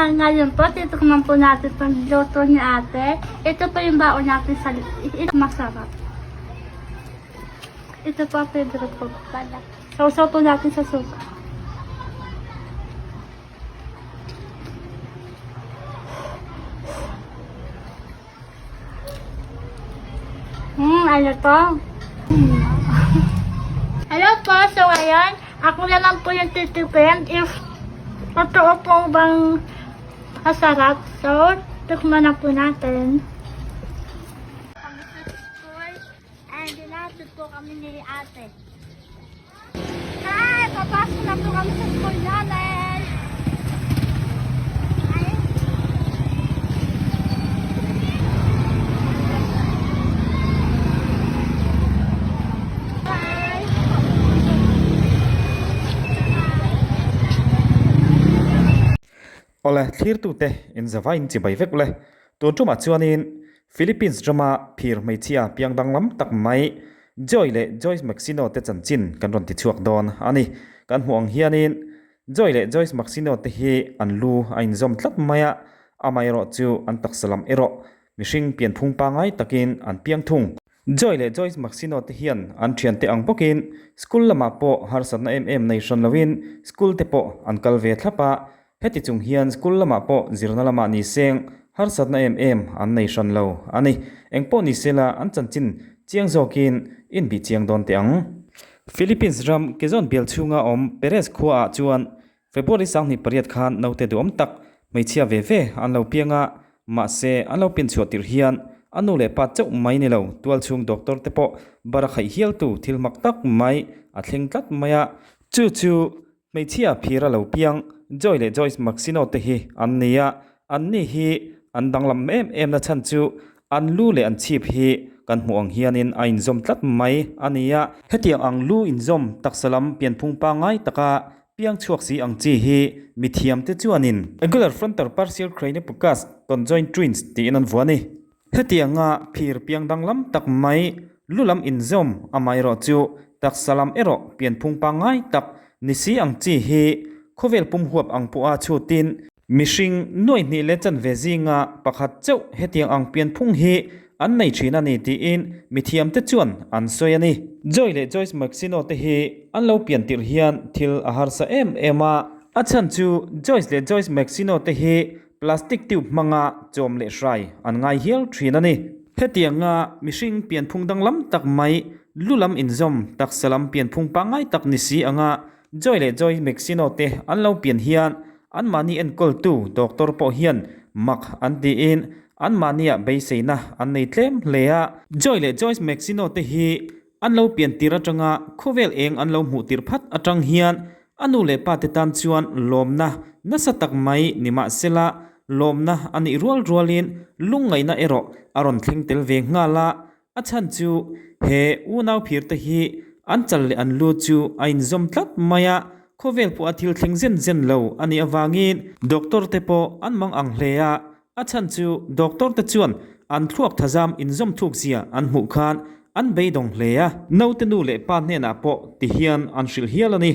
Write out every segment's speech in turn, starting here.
Nga ngayon po, titikman po natin itong luto ni ate. Ito po yung baon natin sa... Ito masarap. Ito po ang favorite ko pala. Sausaw po natin sa suka. Ano to? Hello po, so ngayon, ako naman po yung titikim if totoo po bang masarap. So, tikman na po natin. Kami sa school, and dinatid po kami ni ate. Hi! Papasok na po kami sa school namin. Ay. Bye! Awle, thlirtute inzava in chibai vek ule. Tun tumah chuanin Philippines rama phir hmeichhia piang danglam tak mai Joy leh Joyce Maxino te chanchin kan rawn ti chhuak dawn a ni. Kan hmuh ang hianin Joy leh Joyce Maxino te hi an lu a inzawm tlat mai a, amaherawh chu an taksa lam erawh mihring pianphung pangai takin an piang thung. Joy leh Joyce Maxino te hian an thiante ang bawkin school lamah pawh harsatna em em nei hran loin school te pawh an kal ve thlap a, heti chung hian school lamah pawh zirna lamah ni seng harsatna em em an nei hran lo a ni. Engpawh ni sela an chanchin chiang zawkin inbih chiang dawn teh ang. Philippines ram Quezon bial chhunga awm Perez khuaah chuan February 28 khan naute duhawm tak hmeichhia ve ve an lo piang a, mahse an lo pinchhuah tirh hian a nu leh pa chauh mai ni lo, tualchhung doctor te pawh bara khaih hialtu thil mak tak mai a thleng tlat mai a. Chu chu hmeichhia phira lo piang Joy leh Joyce Maxino te hi an ni a, anni hi an danglam em em na chhan chu an lu leh an chhip hi kan hmuh ang hianin a inzawm tlat mai a ni a. Hetiang ang lu inzawm taksa lam pianphung pangngai taka Piang chhuak si ang chi hi mithiam te chuanin Angular Frontal Partial Craniopagus Conjoined Twins tiin an vuah a ni. Hetianga phir piang danglam tak mai lu lam inzawm amaherawh chu taksa lam erawh pianphung pangngai tak ni si ang chi hi khawvel pum huap ang pawha chhutin Mihring nuaih hnih leh chanve zinga pakhat chauh hetiang ang pianphung hi an nei thin a ni tiin mithiamte chuan an sawi a ni. Joy leh Joyce Maxino te hi an lo pian tirh hian thil a harsa em em a. A chhan chu Joyce leh Joyce Maxino te hi plastic tube hmanga chawm leh hrai an ngai hial thin a ni. Hetianga mihring pianphung danglam tak mai lu lam inzawm taksa lam pianphung pangngai tak ni si anga Joy leh Joy Maxino te an lo pian hian anmahni enkawltu doctor pawh hian mak an tiin anmahnia beiseina an nei tlem hle a. Joy leh Joyce Maxino te hi an lo pian tir atanga khawvel eng an lo hmuh tir phat atang hian a nu leh pa te tan chuan lawmna nasa tak mai ni mahsela lawmna a nih rual rualin lungngaihna erawh a rawn thleng tel ve nghal a. A chhan chu he unau phir te hi an chal leh an lu chu a inzawm tlat mai a, khawvel pawh a thil thleng zen zen lo a nih avangin doctor te pawh an mang ang hle a, a chhan chu doctor te chuan an thluak thazam inzawm thuk zia an hmuh khan an beidawng hle a. Naute nu leh pa hnenah pawh ti hian an hrilh hial a ni.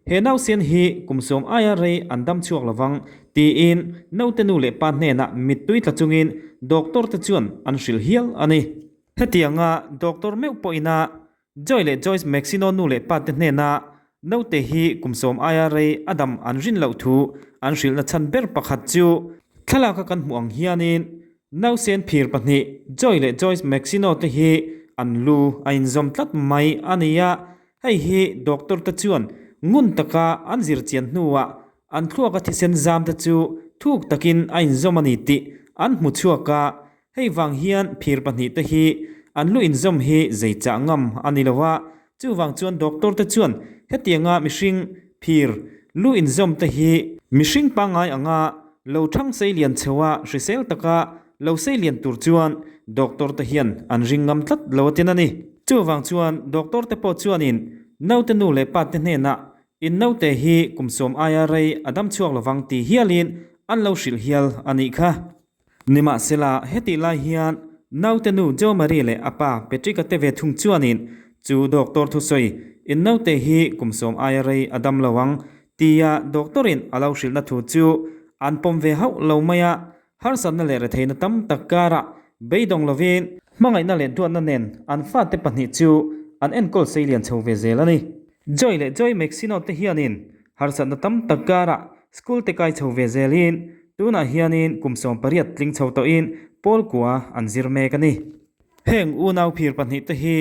He nausen hi kum sawm aia rei an dam chhuak lovang tiin naute nu leh pa hnenah mittui tla chungin doctor te chuan an hrilh hial a ni. Hetianga doctor meuh pawhina Joy leh Joyce Maxino nu leh pa te hnena naute hi kum sawm aia rei a dam an rin loh thu an hrilhna chhan ber pakhat chu thlalaka kan hmuh ang hianin nausen phir pahnih Joy leh Joyce Maxino te hi an lu a inzawm tlat mai a ni a. Hei hi doctor te chuan ngun taka an zir chian hnuah an thluaka thisen zam te chu thuk takin a inzawm a ni tih an hmu chhuak a, hei vang hian phir pahnih te hi an lu inzawm hi zei chah ngam a ni lo a, chuvang chuan doctor te chuan hetianga mihring phir lu inzawm te hi mihring pangngai anga lo thang sei lian chhoa hrisel taka lo sei lian tur chuan doctor te hian an ring ngam tlat lo a tin a ni. Chuvang chuan doctor te pawh chuanin naute nu leh pa te hnenah in naute hi kum sawm aia rei a dam chhuak lovang ti hialin an lo hrilh hial a nih kha. Nimahsela hetih lai hian naute nu Jo Marie leh a pa Patrick-a te ve thung chuanin chu doctor thusawi in naute hi kum sawm aia rei a dam lo ang tia doctor-in a lo hrilhna thu chu. an pawm ve hauh lo mai a, harsatna leh retheihna tam tak karah beidawng lovin hmangaihna leh duatna nen an fate pahnih chu an enkawl seilian chho ve zel a ni. Joy leh Joy Maxino te hianin harsatna tam tak karah school te kai chho ve zelin tunah hianin kum 18 tling chho tawhin pawl kua an zir mek a ni. Heng unau phir pahnih te hi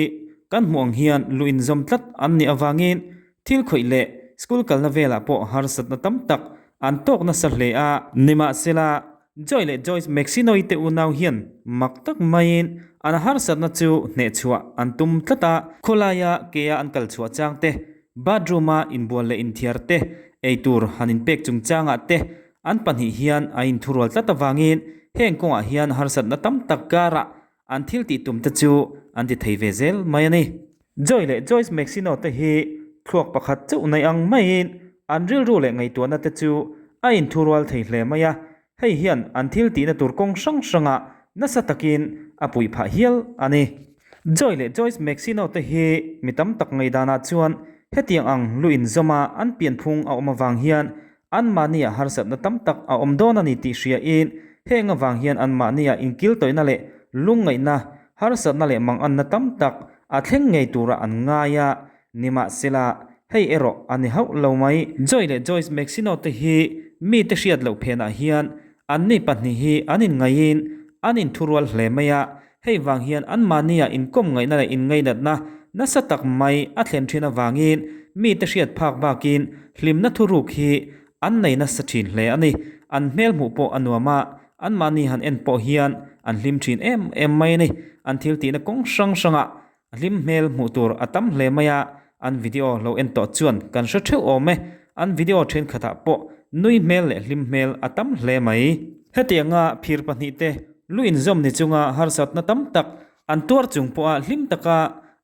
kan hmuh ang hian lu inzawm tlat an nih avangin thil khawih leh school kalna velah pawh harsatna tam tak an tawk nasa hle a. Nimahsela, Joy leh Joyce Maxinoi te unau hian mak tak maiin an harsatna chu hnehchhuah an tum tlat a, khawlaia kea an kal chhuah chang te, bathroom-a inbual leh inthiar te, eitur han inpek chungchangah te an pahnih hian a inthurual tlat avangin heng kawngah hian harsatna tam tak karah an thil tih tum te chu an ti thei ve zel mai a ni. Joy leh Joyce Maxino te hi thluak pakhat chauh nei ang maiin an rilru leh ngaihtuahna te chu a inthurual thei hle mai a, hei hian an thil tihna tur kawng hrang hrangah nasa takin a puih phah hial a ni. Joy leh Joyce Maxino te hi mi tam tak ngaihdanah chuan hetiang ang lu inzawma an pianphung a awm avang hian Anmahniah harsatna tam tak a awm dawn a ni tih hriain heng avang hian anmahniah inkiltawihna leh lungngaihna, harsatna leh manganna tam tak a thleng ngei tura an ngai a, nimahsela hei erawh a ni hauh lo mai. Joy leh Joyce Maxino te hi mite hriat loh phenah hian anni pahnih hi an inngaihin an inthurual hle mai a, hei vang hian anmahniah inkawm ngaihna leh inngainatna nasa tak mai a thlen thin avangin mite hriat phak bakin hlimna thuruk hi an nei nasa thin hle a ni. An hmel hmuh pawh a nuam a, anmahni han en pawh hian an hlim thin em em mai a ni. An thil tihna kawng hrang hrangah hlim hmel hmuh tur a tam hle mai a, an video lo en tawh chuan kan hre theuh awm e. An video thenkhatah pawh nui hmel leh hlim hmel a tam hle mai. Hetianga phir pahnihte lu inzawm ni chunga harsatna tam tak An tuar chung pawha hlim taka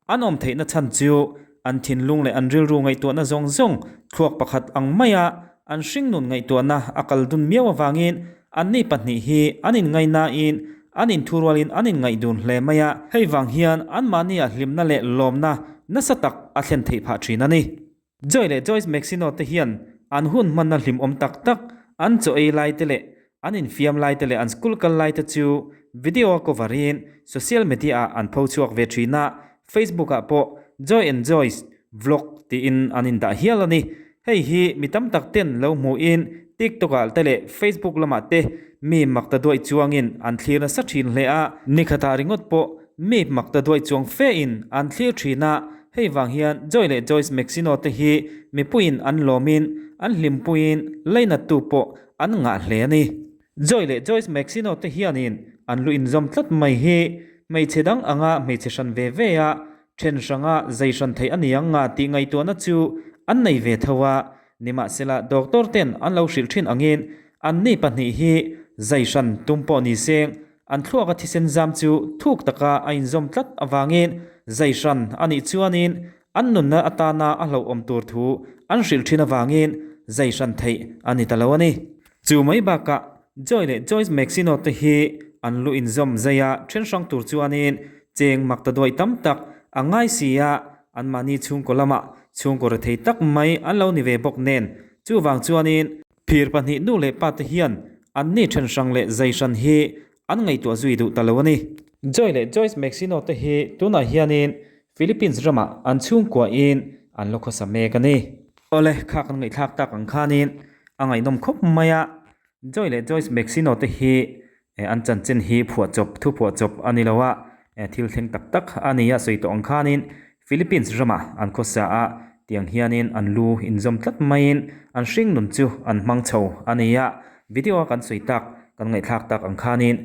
an awm theihna chhan chu an thinlung leh an rilru ngaihtuahna zawng zawng thluak pakhat ang maia an hringnun ngaihtuahna a kal dun miau avangin anni pahnih hi an inngainain an inthurualin an inngaihdun hle mai a, hei vang hian anmahniah hlimna leh lawmna nasa tak a thlen theih phah thin a ni. Joy leh Joyce Maxino te hian an hun hmanna hlimawm tak tak, an chaw ei lai te leh an infiam lai te leh an school kal lai te chu video a cover in social media ah an pho chhuak ve thin a, Facebook ah pawh Joy and Joyce vlog tiin an indah hial a ni. Hei hi mi tam tak ten lo hmuhin TikTok ah te leh Facebook lamah te mi mak ta duaih chuangin an thlir nasa thin hle a, nikhatah ringawt pawh mi mak ta duaih chuang fe in an thlir thin a, Hei vang hian Joy leh Joyce Maxino te hi mipuiin an lawmin an hlimpuiin lainattu pawh an ngah hle a ni. Joy leh Joyce Maxino te hianin an lu inzawm tlat mai hi hmeichhe dang anga hmeichhe hran ve ve a, then hranga zai hran theih a ni ang nga tih ngaihtuahna chu an nei ve tho a, nimahsela doctor ten an lo hrilh thin angin anni pahnih hi zai hran tum pawh ni seng An thluaka thisen zam chu thuk taka a inzawm tlat avangin zai hran a nih chuanin an nunna atana a hlauhawm tur thu an hrilh thin avangin zai hran theih a ni ta lo a ni. Chu mai bakah Joy leh Joyce Maxino te hi an lu inzawm zai a then hrang tur chuanin cheng mak ta duai tam tak a ngai si a, anmahni chhungkaw lamah chhungkaw rethei tak mai an lo ni ve bawk nen chuvang chuanin Phir pahnih nu leh pa te hian anni then hrang leh zai hran hi an ngaihtuah zui duh ta lo a ni. Joy leh Joyce Maxino te hi tunah hianin Philippines ramah an chhungkuahin an la khawsa mek a ni. Awle, kha kan ngaihthlak tak ang khanin a ngaihnawm khawp mai a, Joy leh Joyce Maxino te hi an chanchin hi phuahchawp thu phuahchawp a ni lo a, thil thleng tak tak a ni a sawi tawh ang khanin Philippines ramah an khawsa a, tiang hianin an lu inzawm tlat maiin an hring nun chu an hmang chho a ni a, video a kan sawi tak kan ngaihthlak tak ang khanin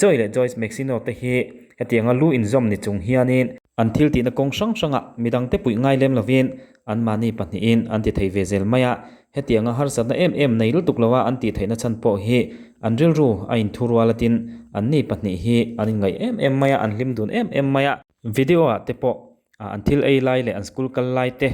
Joy leh Joyce Maxino te hi hetianga lu inzawm ni chung hianin an thil tihna kawng hrang hrangah midangte puih ngai lem lovin anmahni pahnihin an ti thei ve zel mai a, Hetianga harsatna em em nei lutuk loa an tih theihna chhan pawh hi an rilru a inthurual atin anni pahnih hi an inngaih em em mai a, an hlim dun em em mai a. Video ah te pawh an thil ei lai leh an school kal lai te,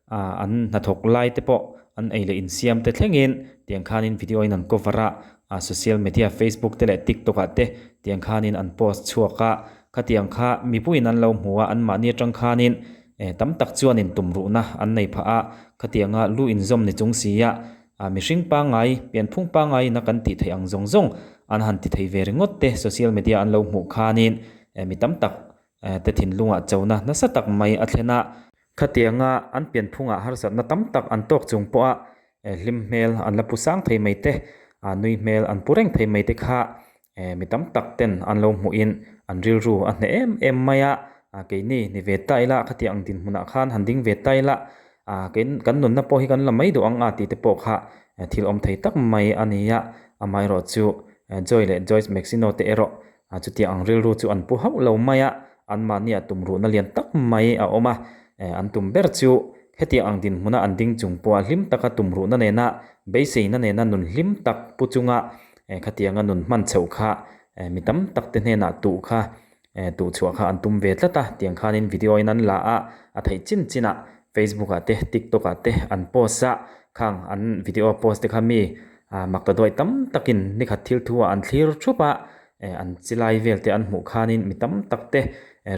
an hnathawk lai te pawh an ei leh insiam te thlengin tiang khanin video in an cover a, social media Facebook te leh TikTok ah te tiang khanin an post chhuak a, khatiang kha mipuiin an lo hmu a, anmahni atang khanin E, tam tak chuanin tumruhna an nei phah a, khatianga lu inzawm ni chung sia A mihring pangngai, pianphung pangngaiin a kan tih theih ang zawng zawng an han ti thei ve ringawt te social media an lo hmuh khanin mi tam tak te thinlungah chona nasa tak mai a thlen a. Khatianga an pianphungah harsatna tam tak an tawk chung pawha hlim hmel an la pu sang thei mai te, nui hmel an pu reng thei mai te kha mi tam tak ten an lo hmuhin an rilru a hneh em em mai a. Keini ni ve ta ila khatiang ang dinhmunah khan han ding ve ta ila kan nunna pawh hi kan la mai duh ang a tih te pawh kha thil awm thei tak mai a ni a. Amaherawhchu Joy leh Joyce Maxino te erawh A chutiang ang rilru chu an pu hauh lo mai a, anmahniah tumruhna lian tak mai a awm a. An tum ber chu hetiang ang dinhmuna an ding chung pawha hlim taka tumruhna nena beiseina nena nun hlim tak pu chunga khatianga nun hman chhoh kha mi tam tak te hnenah tuh kha tuh chhuah kha an tum ve tlat a. Tiang khanin video in an la a, a theih chin chinah Facebook ah te TikTok ah te an post a, khang an video post te kha mi Mak ta duai tam takin nikhat thil thu ah an thlir thup a, an chi lai vel te an hmuh khanin mi tam tak te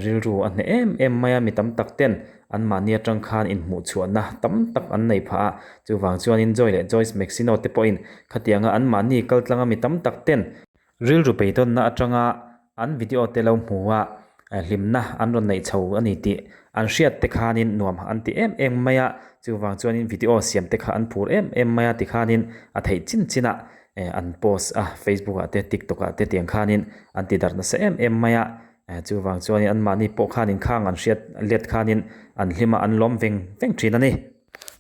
rilru a hneh em em mai a, mi tam tak ten anmahni atang khan inhmuh chhuahna tam tak an nei phah a, chuvang chuanin Joy leh Joyce Maxino te pawhin khatianga anmahni kaltlanga mi tam tak ten Rilru beidawnna atanga an video te lo hmu a, hlimna an rawn neih chho a ni tih an hriat te khanin nuam an ti em em mai a, chuvang chuanin video siam te kha an phur em em mai a tikhanin a theih chin chinah an post a, Facebook ah te TikTok ah te tiang khanin an ti darh nasa em em mai a, chuvang chuanin anmahni pawh khanin khang an hriat let khanin an hlim a an lawm veng veng thin a ni.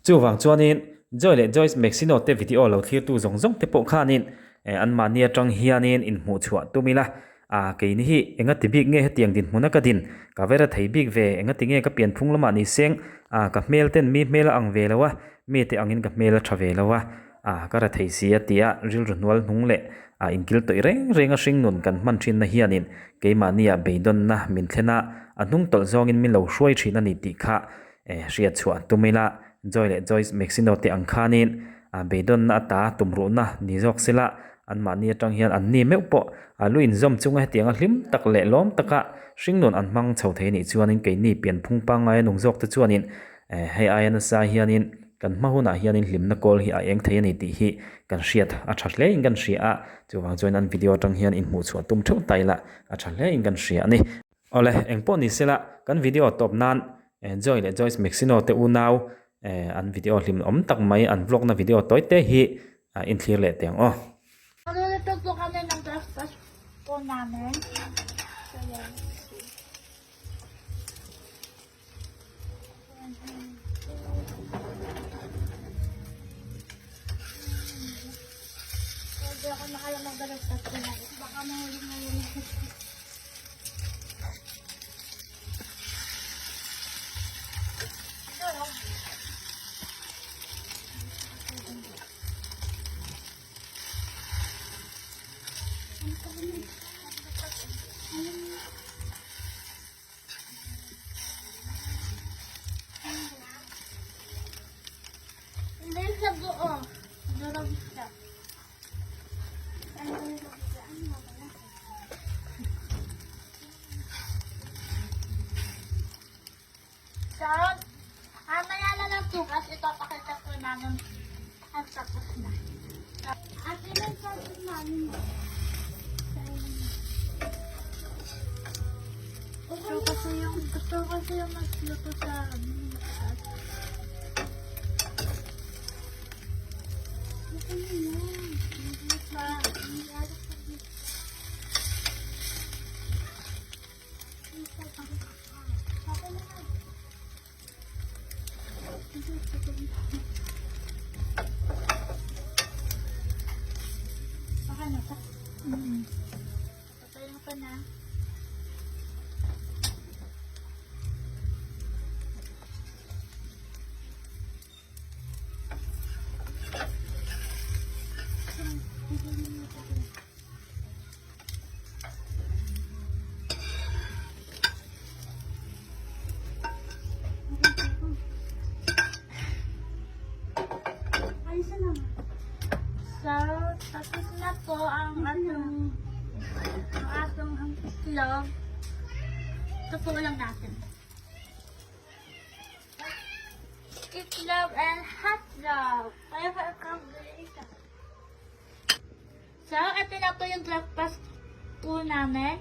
Chuvang chuanin Joy leh Joyce Maxino te video lo thlirtu zawng zawng te pawh khanin anmahni atang hianin inhmuh chhuah tum ila, a keini hi enga ti bik nge hetiang dinhmuna ka din, ka vera thei bik ve, enga ti nge ka pianphung lamah ni seng, a ka hmel ten mi hmel a ang ve lo a, mi te angin ka hmel a tha ve lo a, a ka ra thei si a tia rilru hnual hnung leh a inkil tawih reng reng a hringnun kan hman thinna hianin keimahnia beidawnna min thlen a, a hnung tawlh zawngin min lo hruai thin a ni tih kha Hriat chhuah tum ila, Joy leh Joyce Maxino te ang khanin beidawnna ata tumruhna ni zawk sela, anmahni atang hian an ni meuh pawh a lu inzawm chunga hetianga hlim tak leh lawm taka hringnun an hmang chho thei anih chuanin keini pianphung pangngaia nung zawk te chuanin hei aia nasa hianin kan hma hunah hianin hlimna kawl hi a eng thei a ni tih hi kan hriat a tha hle in kan hria a, chuvang chuan an video atang hian inhmuh chhuah tum theuh ta ila a tha hle in kan hria a ni. Awle, eng pawh ni sela, kan video tawp nan Joy leh Joyce Maxino te unau an video hlim awm tak mai an vlog na video tawi te hi in thlir leh teh ang aw. Magluluto po kami ng breakfast po namin. So, yan. Hindi ako makaya mag-breakfast tonight. Baka mahulog na yun. Hindi sa buo. Durog siya. So, mamaya na lang bukas ipapakita po namin ang tapos na. At ilan sa namin. Gusto kasi yung gusto kasi yung magluto sa ano, mataas. Okay na yan. Hindi pa. Hindi alam ko dito. Okay na. Okay na pa. Patayin ko na. Ayos na naman. So, tapos na po ang atong ang atong itlog. Ito po lang natin. Itlog and hotdog. Favorite combination. So, ito na po yung breakfast po namin.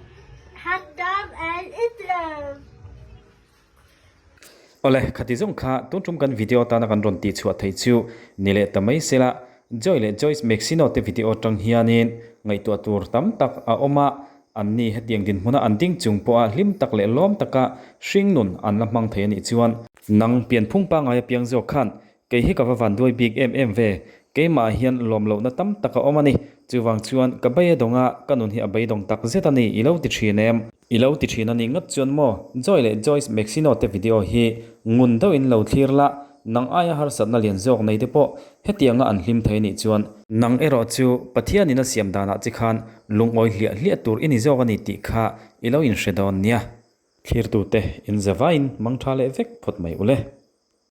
Hotdog and itlog. Awle, khati zawng kha tun tum kan video atana kan rawn tih chhuah theih chu ni leh ta mai sela, Joy leh Joyce Maxino te video atang hianin ngaihtuah tur tam tak a awm a, Anni hetiang dinhmuna an ding chung pawha hlim tak leh lawm taka hringnun an la hmang thei a nih chuan, nang pianphung pangngai apiang zawk khan kei hi ka va van duai bik em em ve, keimah hian lawm lohna tam tak a awm a ni, chuvang chuan ka bei a dawng a, ka nun hi a beidawng tak zet a ni, i lo ti thin em? I lo ti thin a nih ngat chuan maw Joy leh Joyce Maxino te video hi ngun deuhin lo thlir la, Nang aia harsatna lian zawk nei te pawh hetianga an hlim thei anih chuan, nang erawh chu Pathianin a siam danah che khan lungawi hliah hliah tur i ni zawk a ni tih kha i lo inhre dawn nia. Thlirtute inzavain mangtha leh vek phawt mai ule.